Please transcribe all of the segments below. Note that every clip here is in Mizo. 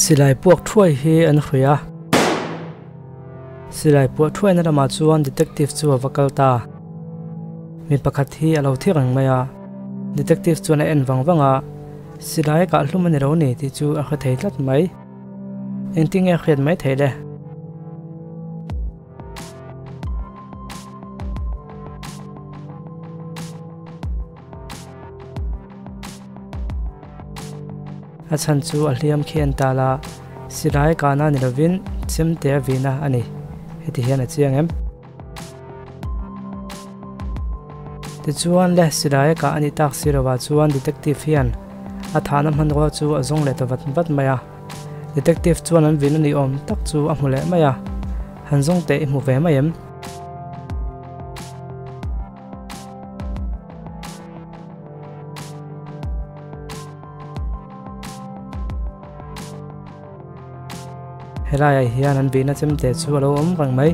Silai puak thuai hi an hruai a. Silai puah thuaina lamah chuan detective chu a va kal ta. Mi pakhat hi a lo thi reng mai a, detective chuan a en vang vang a, silai a kah hlum a ni lo ni tih chu a hre thei tlat mai. Engtin nge a hriat mai theih le? A chhan chu a hliam khi an tal a, silai kahna ni lovin chemte a vihna a ni. Heti hian a chiang em? Tichuan le silai a kah a nih tak si lovah chuan detective hian a thahna hmanrua chu a zawng leh ta vat vat mai a. Detective chuan an vihna ni awm tak chu a hmu leh mai a, Han zawng teh i hmu ve mai em? Helaiah hian an bihna chemte chu a lo awm reng mai.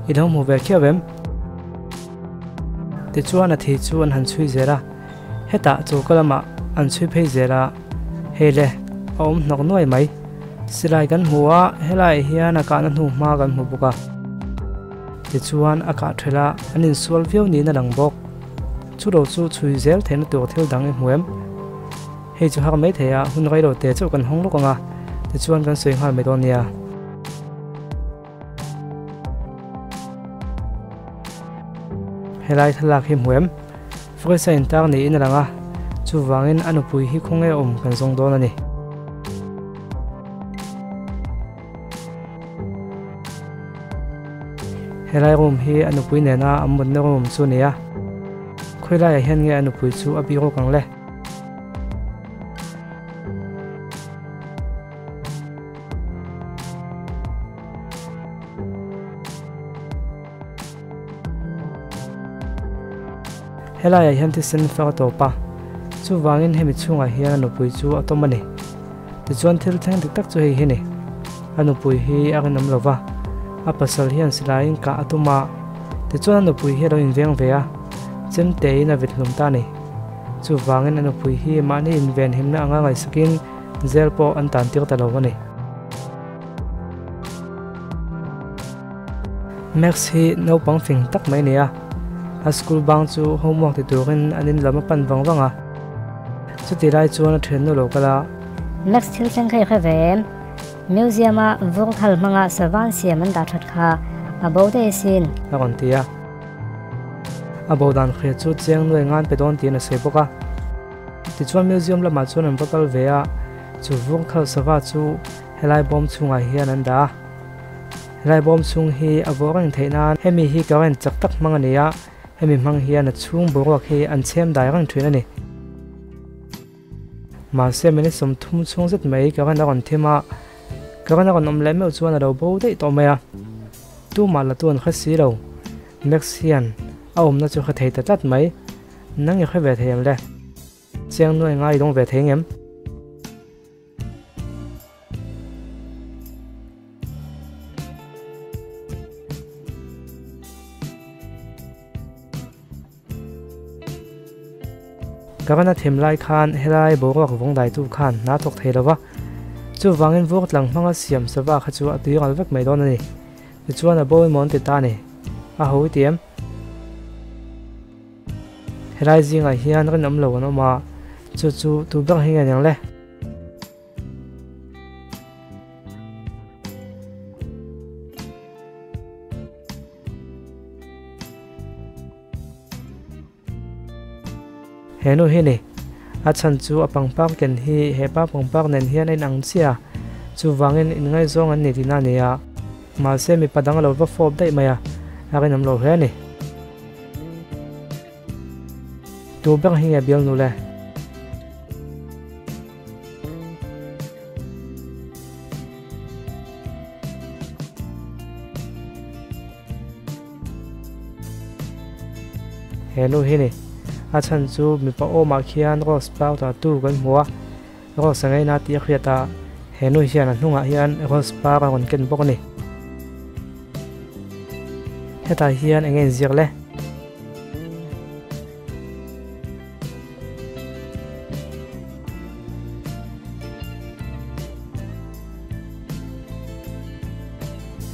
I lo hmu ve khiau em? Tichuan a thi chu an han chhui zel a, hetah choka lamah an chhui phei zel a, hei le a awm hnawk nuai mai. Silai kan hmu a, helaiah hian a kahna hnu hma kan hmu bawk a. Tichuan a kah ṭhelh a, an insual viau niin a lang bawk. Chu lo chu chhui zel theihna tur thil dang i hmu em? Hei chu har mai thei a, hun rei lo te chauh kan hawng lawk ang a, tichuan kan sawi nghal mai dawn nia. Helai thlalak hi hmu em? Fris a intar niin a lang a, chuvangin a nupui hi khawnge awm kan zawng dawn a ni. Helai room hi a nupui nena an mutna room chu a ni a, khawilaiah hian nge a nupui chu a bik rawk ang le? Helaiah hian thisen far a tawp a, chuvangin hemi chhungah hian a nupui chu a tawm a ni. Tichuan thil thleng dik tak chu hei hi ni. A nupui hi a rinawm lo va, a pasal hian silaiin kah a tum a, tichuan a nupui hi a lo inveng ve a, chemtein a vit hlum ta a ni. Chuvangin a nupui hi mahni invenhimna anga ngaihsakin zel pawh an tan tir ta lo a ni. Max hi naupang fing tak mai a ni a, a school bang chu homework ti turin an in lam a pan vang vang a. Chuti lai chuan a thiannu lo kal a. Max thil thleng kha i hre ve em? Museum a vur thal hmanga savan siam an dah that kha a bo daih asin. A rawn ti a. A bo dan hria chu chiang nuai ngan pe dawn tiin a sawi bawk a. Tichuan museum lamah chuan an va kal ve a, chu vur thal sava chu helai bawm chhungah hian an dah a. Helai bawm chhung hi a vawh reng theih nan hemi hi current chak tak hmang a ni a, hemi hmang hian a chhung boruak hi an chhem dai reng thin a ni. Mahse minute 30 chhung zet mai current a rawn thim a, current a rawn awm leh meuh chuan a lo bo daih tawh mai a. Tumah la tu an hre si lo. Max hian a awmna chu hre thei ta tlat mai. Nang i hre ve thei em le? Chiang nuai ngai i dawng ve thei ngem? Ka rana them lai khan helai boruak vawng daitu khan hna thawk thei lova, chuvangin vur tlang hmanga siam sava kha chu a tui ral vek mai dawn a ni. Tichuan a bo emaw an ti ta a ni. A ho i ti em? Helai zingah hian rinawm lo an awm a, chu chu tu ber hi nge niang le? He nu hi ni. A chhan chu a pangpar ken hi he pa pangpar nen hian a inang chiah a, chuvangin inngaizawng an ni tihna a ni a. Mahse mipa dang a lo va fawp daih mai a, a rinawm lo hle a ni. Tu ber hi nge bialnu le? He nu hi ni. A chhan chu mipa awmah khian rose powder tu kan hmu a, rose a ngaina tih a hriat a, he nu hian a hnungah hian rose par a rawn ken bawk a ni. Hetah hian eng nge inziak le?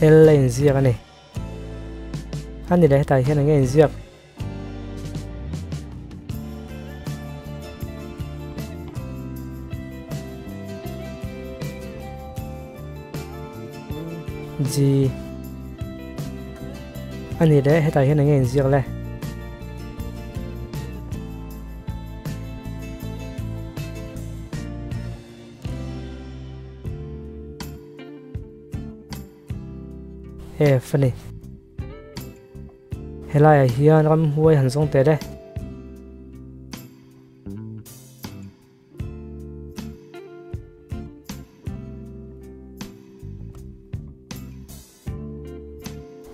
L a inziak a ni. A ni leh hetah hian eng nge inziak? G A ni leh hetah hian eng nge inziak le? F a ni. Helaiah hian ramhuai han zawng teh le.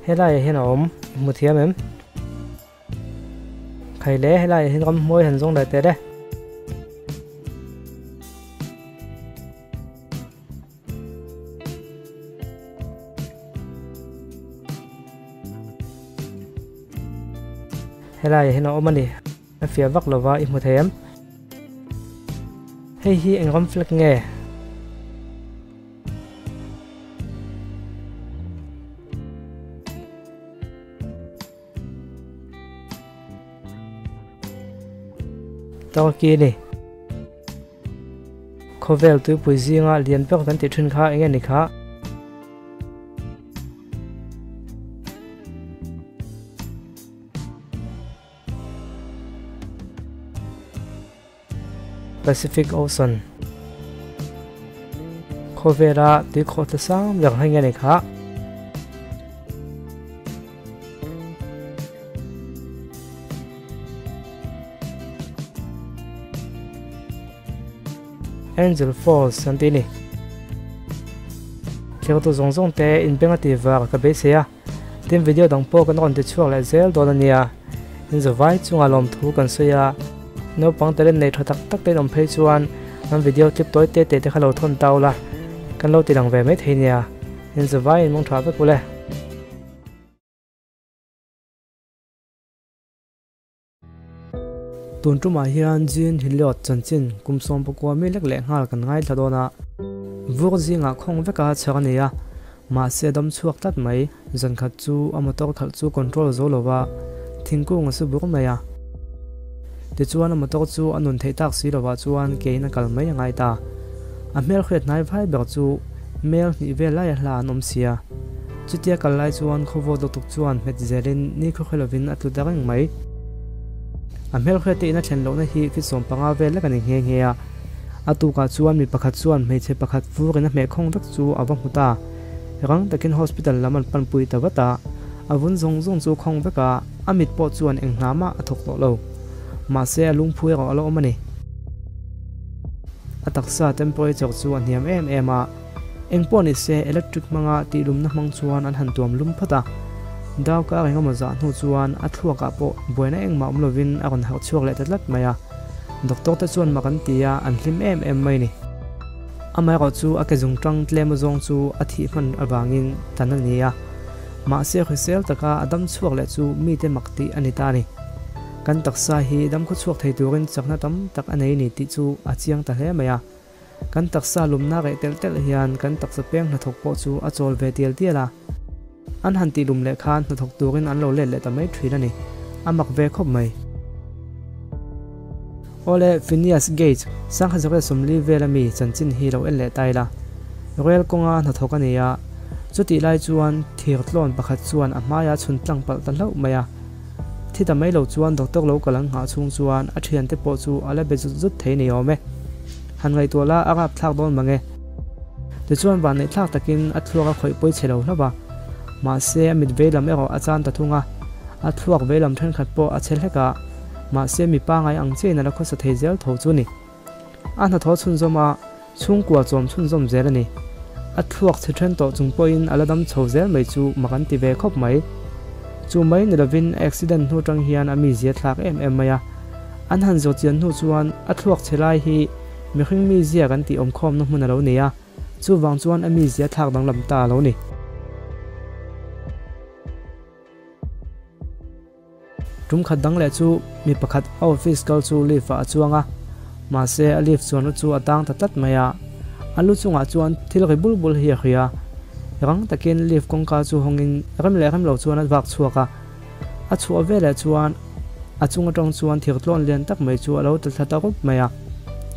Helaiah hian a awm, i hmu thiam em? Khai le, helaiah hian ramhuai han zawng leh teh le. Helaiah hian a awm a ni. A fiah vak lova i hmu thei em? Hei hi eng ram flag nge? Turkey a ni. Khawvel tuipui zinga lian ber kan tih thin kha eng nge ni kha? Pacific Ocean Khawvela tuikhawh tla sang ber hei nge ni kha? Angel Falls an tih a ni. Thlertu zawng zawng te inbeng a tih var ka beisei a. Tin video dang pawh kan rawn ti chhuak leh zel dawn a nia. In zavai chunga lawmthu kan sawi a, naupang talent nei tha tak tak te in awm phei chuan an video clip tawi te te te kha lo thawn ta ula, kan lo ti lang ve mai thei nia. In zavai in mawng tha vek ule. Tun tumah hian Jean Hilliot chanchin kum 19 mi lek leh nghal kan ngaithla dawn a, vur zingah khawng veka chhar a ni a, mahse dam chhuak tlat mai. Zan khat chu a motor khalh chu control zo lova thingkung a su bur mai a. Tichuan a motor chu a nun theih tak si lovah chuan kein a kal mai a ngai ta. A hmelhriat hnai vai ber chu mel hnih vel laia hla an awm sia. Chutia kal lai chuan khawvawt lutuk chuan hmet zelin ni khawkhe lovin a tlu ta reng mai. A hmelhriat te in a thlen lohna hi fit 15 vel lek a ni nghe nghe a. A tukah chuan mi pakhat chuan hmeichhe pakhat vurin a hmeh khawng vek chu a va hmu ta. Rang takin hospital lam an panpui ta vat a. A vun zawng zawng chu khawng vek a, a mit pawh chuan eng hna mah a thawk tawh lo. Mahse a lungphu erawh a la awm a ni. A taksa temperature chu a hniam em em a. Engpawh ni se electric hmanga tihlumna hmang chuan an han tuam lum phawt a. Dau kar engemaw zah hnu chuan a thluakah pawh buaina engmah awm lovin a rawn harh chhuak leh ta tlat mai a. Doctor te chuan mak an ti a, an hlim em em mai ni. Amaherawh chu a ke zung tang tlem azawng chu a thih hman avangin tan a ni a. Mahse hrisel taka a dam chhuak leh chu mite mak tih a ni ta a ni. Kan taksa hi dam khawchhuak thei turin chakna tam tak a nei ni tih chu a chiang ta hle mai a. Kan taksa lumna reh telh telh hian kan taksa peng hnathawk pawh chu a chawl ve tial tial a. An han tih lum leh khan hnathawk turin an lo let leh ta mai thin a ni. A mak ve khawp mai. Awle, Phineas Gage, 1940 vela mi chanchin hi lo en leh ta ila. Rail kawnga hnathawk a ni a, chutih lai chuan thir tlawn pakhat chuan a hmaia chhun tlang palh ta hlauh mai a. Thi ta mai lo chuan doctor lo kal an nghah chhung chuan a thiante pawh chu a la be zut zut thei ni awm e. Han ngaihtuah la a rap thlak dawn mang e. Tichuan vanneih thlak takin a thluak a khawih pawi chhe lo hlauh a. Mahse a mit veilam erawh a chan ta thung a. A thluak veilam thenkhat pawh a chhe hlek a. Mahse mi pangai ang chiahin a la khawsa thei zel tho chu ni. A hnathawh chhunzawm a, chhungkua chawm chhunzawm zel a ni. A thluak chhe then tawh chung pawhin a la dam chho zel mai chu mak an ti ve khawp mai. Chu mai ni lovin a accident hnu tang hian a mizia thlak em em mai a. An han zawh chian hnu chuan a thluak chhe lai hi mihring mizia kan tih awmkhawmna hmun a lo ni a, chuvang chuan a mizia thlak danglam ta a lo ni. Tum khat dang leh chu mi pakhat a office kal chu lift ah a chuang a, mahse a lift chuanna chu a tang ta tlat mai a, a lu chungah chuan thil ri bul bul hi a hria. Rang takin lift kawngka chu hawngin rem leh rem lo chuan a vak chhuak a. A chhuah veleh chuan a chung atang chuan thir tlawn lian tak mai chu a lo tla thla ta rup mai a.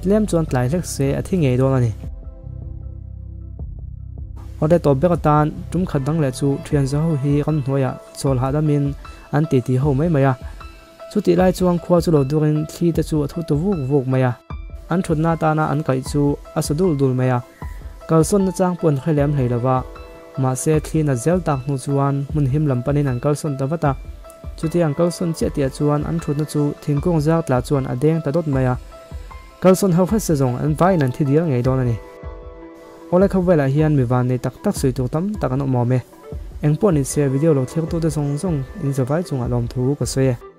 Tlem chuan tlai hlek se a thi ngei dawn a ni. Awle tawp ber atan tum khat dang leh chu thian za ho hi ramhnuaiah chawl hahdamin an titi ho mai mai a. Chutih lai chuan khua chu lo durin thli te chu a thu ta vuk vuk mai a. An thutna atana an kaih chu a sa dul dul mai a. Kalsawn nachang pawh an hre lem hlei lova. Mahse thli nat zel tak hnu chuan hmun him lam panin an kalsawn ta vat a. Chutia an kalsawn chiah tihah chuan an thutna chu thingkung zar tla chuan a deng ta dawt mai a. Kalsawn ho hret se zawng an vaiin an thi dial ngei dawn a ni. Awle khawvelah hian mi van nei tak tak sawi tur tam tak an awm awm e. Engpawh ni se video lo thlir tute zawng zawng in zavai chungah lawmthu ka sawi e.